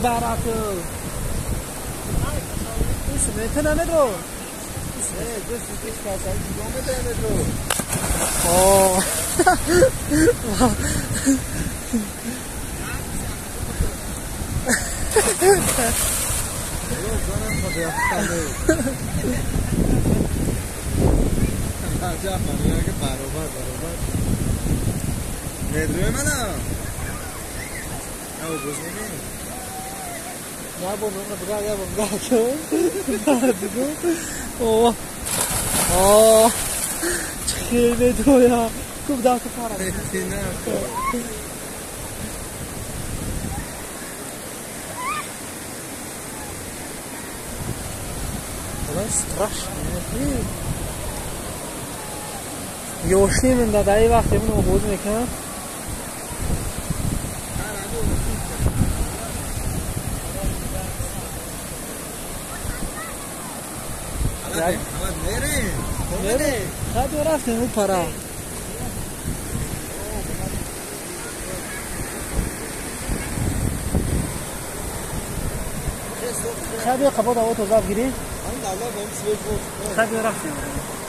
барату. Исме намедро. О. Страшно. Ёшим да дай вақт именно боз мекунам. Рафтем у пара. Хабе қабод аво тоза гири. Хабе рафтем.